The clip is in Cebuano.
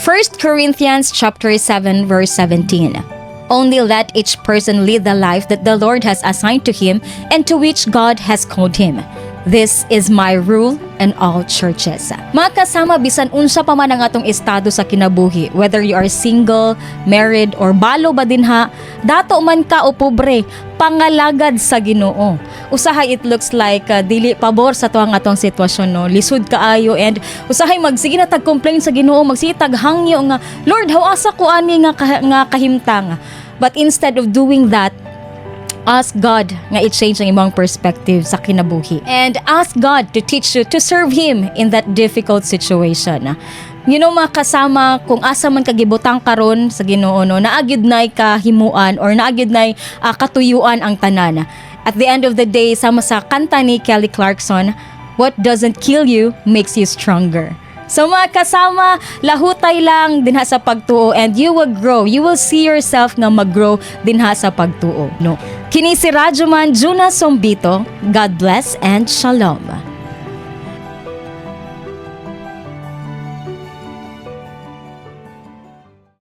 1 Corinthians chapter 7 verse 17. Only let each person lead the life that the Lord has assigned to him and to which God has called him. This is my rule in all churches. Mga kasama, bisan unsa pa man ang atong estado sa kinabuhi, whether you are single, married, or balo ba dinha, dato man ka o pobre, pangalagad sa Ginoo. Usahay it looks like dili pabor sa tuang atong sitwasyon, no. Lisod kaayo and usahay magsige na tag complain sa Ginoo, magsige tag hangyo nga, "Lord, hawasa ko ani nga kahimtang." But instead of doing that, ask God nga i-change ang imong perspective sa kinabuhi. And ask God to teach you to serve Him in that difficult situation. Mga kasama, kung asa man ka gibutang karon sa Ginoo, no, naa gyud nay kahimuan or naa gyud nay katuyuan ang tanan. At the end of the day, sama sa kanta ni Kelly Clarkson, "What doesn't kill you makes you stronger." So mga kasama, lahutay lang dinha sa pagtuo and you will grow. You will see yourself nga mag-grow dinha sa pagtuo. No. Kini si Radyoman Juna Sombito. God bless and shalom.